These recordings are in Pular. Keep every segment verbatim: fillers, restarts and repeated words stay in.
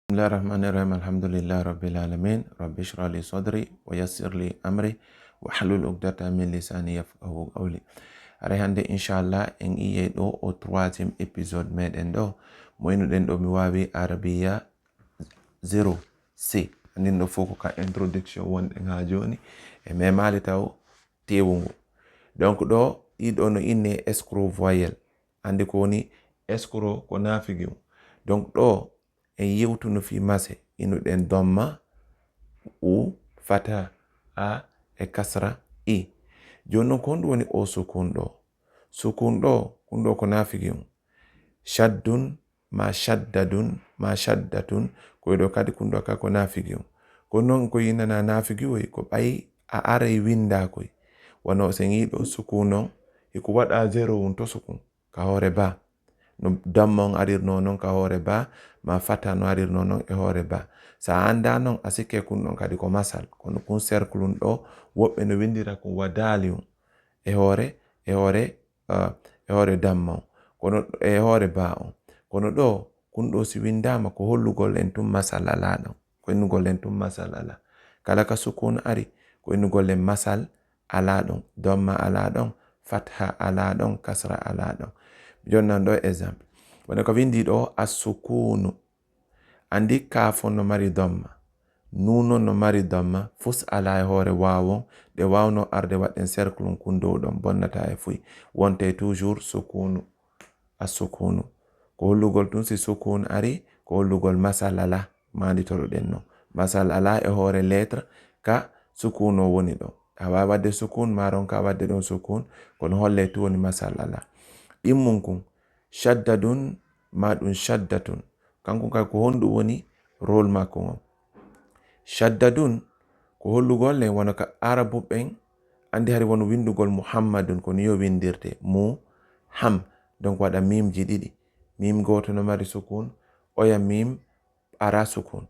Bismillahir Rahmanir Rahim. Alhamdulillahi Rabbil Alamin. Rabbi shrah li sadri wa yassir li amri wahlul uqdatan min lisani yafqahu qawli. Aray hande, inshallah, en iyey ɗo o troisième épisode meɗen ɗo. Mo inuɗen ɗo mi wawi Arabiya zéro C. Andin ɗo fof ko ka introduction wonɗen ha joni. E memali taw tewu ngu. Donc ɗo, ɗiɗo no inne escroc voyelle. Andi ko woni escroc, ko naafigi on. Donc ɗo, en yewtuno fi mase, inuɗen domma, u, fata, a, e kasra, i. Joni non, ko honɗum woni o sukun ɗo? Sukun ɗo, kun ɗo ko naafigi on. Shaddun, ma shaddadun, ma shaddatun, ko ɗo kadi kun ɗo ka ko naafigi on. Ko non ko yinana naafigi woy, ko ɓay a aray winda koy. Wano sen yi ɗo sukun on, hiko waɗa zéro on to sukun. Ka hoore ba. No damma on arirno non ka hoore ba, ma fata no arirno non e hoore ba. Sa anda non, a sikke kun ɗon kadi ko masal. Kono kun cercle on ɗo, woɓɓe no windira kun wa daliyun. E hoore, e hoore, ah, e hoore damma on. Kono e hoore ba on. Kono ɗo, kun ɗo si windama ko hollugol en tun masal ala ɗon. Ko innugol en tun masal ala. Kala ka sukun ari, ko innugol en masal ala ɗon, domma ala ɗon, fatha ala ɗon, kasra ala ɗon. Mi jonnan ɗo exemple. Wano ko windi ɗo, as-sukunu. Andi kafo no mari domma. Nuno no mari domma, fus ala e hoore wawon, ɗe wawno arde waɗɗen cercle on kun dow ɗon, bonnata e fuy. Wonte toujours sukunu. As-sukunu. Ko hollugol tun si sukun ari, ko hollugol masal ala, manditoroɗen non. Masal ala e hoore lettre ka sukun o woni ɗo. A wawa waɗde sukun, ma ronka waɗde ɗon sukun, kono holle tun woni masal ala. Ɗimmun kun, shaddadun, ma ɗum shaddatun. Kankun kay ko honɗum woni rôle makko ngon? Shaddadun, ko hollugol en wano ka Arabu ɓen, andi hari wano windugol Muhammadun, ko ni yo windirte. Mu, ham. Donc waɗa mimji ɗiɗi. Mim gooto no mari sukun, oya mim ara sukun.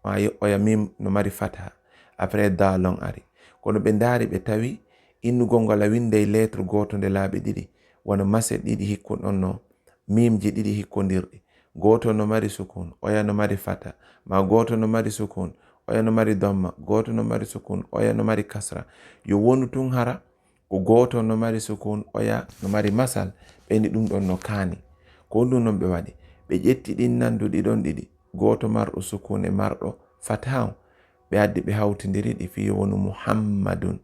Maayo oya mim no mari fatha. Après dalon ari. Kono ɓe ndaari ɓe tawi innugol ngol a winde e lettre gooto nde laabi ɗiɗi. Wano mase ɗiɗi hikkun ɗon no mimji ɗiɗi hikkondirɗi. Gooto no mari sukun, oya no mari fata, ma gooto no mari sukun, oya no mari domma, gooto no mari sukun, oya no mari kasra. Yo wonu tun hara ko gooto no mari sukun, oya no mari masal, ɓe ni ɗum ɗon no kaani. Ko ɗum non ɓe waɗi. Ɓe ƴetti ɗin nanduɗi ɗon ɗiɗi, gooto marɗo sukun e marɗo fata on, ɓe addi ɓe hawtindiri ɗi fii yo wonu Muhammadun.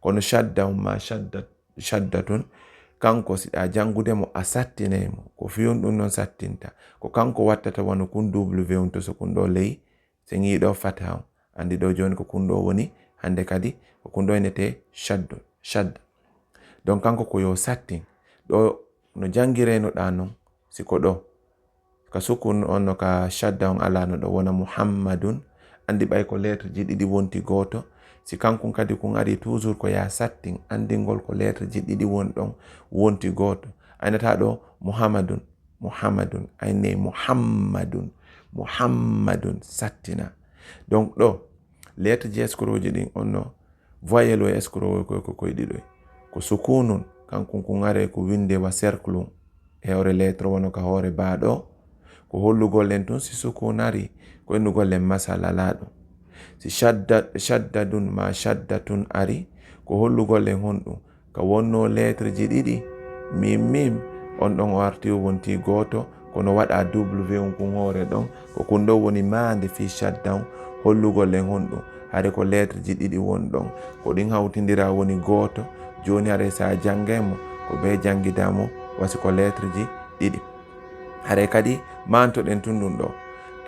Kono shadda on ma shadda, shadda tun, kanko si ɗa jangude mo, a sattinay mo. Ko fiyun ɗun non sattinta. Ko kanko wattata wano kun W on to sukun ɗo ley, sen yi ɗo fata on. Andi ɗo joni ko kun ɗo woni, hande kadi ko kun ɗo inete shaddu, shadda. Donc kanko ko yo sattin. Ɗo no jangirayno ɗa non, si ko ɗo. Ka sukun on no ka shadda on alano ɗo wona Muhammadun. Andi ɓay ko lettre ji ɗiɗi wonti gooto. Si kankun kadi kun ari toujours ko ya sattin andingol ko lettre ji ɗiɗi won ɗon wonti gooto. Aynata ɗo Muhammadun, Muhammadun, ayne Muhammadun, Muhammadun sattina. Donc ɗo lettre ji escroc ji ɗin on no voyelle o escroc o ko, ko koy ɗiɗo. Ko sukunun, kankun kun are ko winde wa cercle on. E hoore lettre wono ka hoore ba ɗo. Ko hollugol en tun si sukun ari, ko innugol en masal ala ɗum. Si shadda, shaddadun ma shaddatun ari, ko hollugol en honɗum? Ka wonno lettre ji ɗiɗi, mim, mim, on ɗon o arti o wonti gooto, kono waɗa W on kun hoore ɗon, ko kun ɗon woni maande fii shadda on, hollugol en honɗum? Hare ko lettre ji ɗiɗi won ɗon, ko ɗin hawtindira woni gooto. Jooni hare sa jangay mo, ko be jangida mo, wasi ko lettre ji ɗiɗi. Hare kadi, mantoɗen tun ɗum ɗo.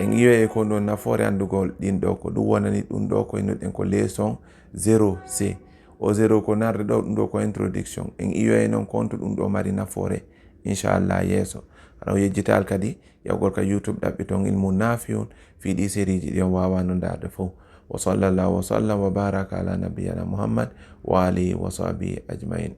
En iyoye ko ɗon nafoore andugol ɗin ɗo, ko ɗum wonani ɗum ɗo, ko innuɗen ko leçon zéro C. O zéro ko narde ɗo, ɗum ɗo ko introduction. En iyoye non ko honto ɗum ɗo mari nafoore, inchallah, yeeso. Hara o yejjital kadi, yahugol ka YouTube ɗaɓɓiton Ilmu Nafiun, fii ɗi sérieji ɗi on waawano ndaarde fow. Wa sallallahu wa sallam wa baraka ala nabiyyina Muhammad wa alihi wa sahbihi ajmain.